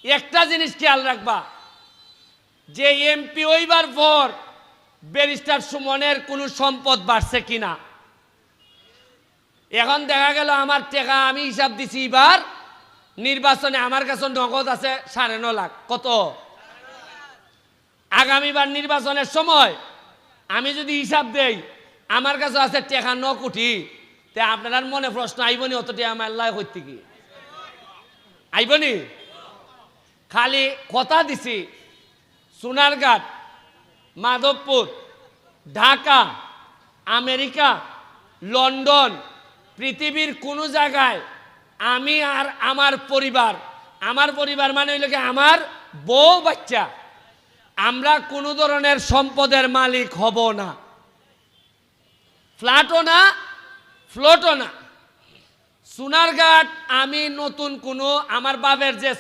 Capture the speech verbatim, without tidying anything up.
একটা জিনিস খেয়াল রাখবা, যে এমপি অইবার পর ব্যারিস্টার সুমনের কুনু সম্পদ বাড়ছে কিনা। এখন দেখা গেল আমার টেকা আমি হিসাব দিছি, ইবার নির্বাচনে আমার কাছে নগদ আছে সাড়ে ন লাখ। কত? আগামীবার নির্বাচনের সময় আমি যদি হিসাব দেই, আমার কাছে আছে টেকা ন কোটি, তে আপনারার মনে প্রশ্ন আইবনি, অত টেকা মারলাই কইত্তেকি? আইবনি? খালি কথা দিছি, সোনারঘাট, মাধবপুর, ঢাকা, আমেরিকা, লন্ডন, পৃথিবীর কুনু জাগায় আমি আর আমার পরিবার, আমার পরিবার মানে অইলো কি আমার বউ বাচ্চা, আমরা কুনু ধরনের সম্পদের মালিক হব না। ফ্ল্যাটও না, ফ্লোটও না। সোনারঘাট আমি নতুন কুনু, আমার বাপের যে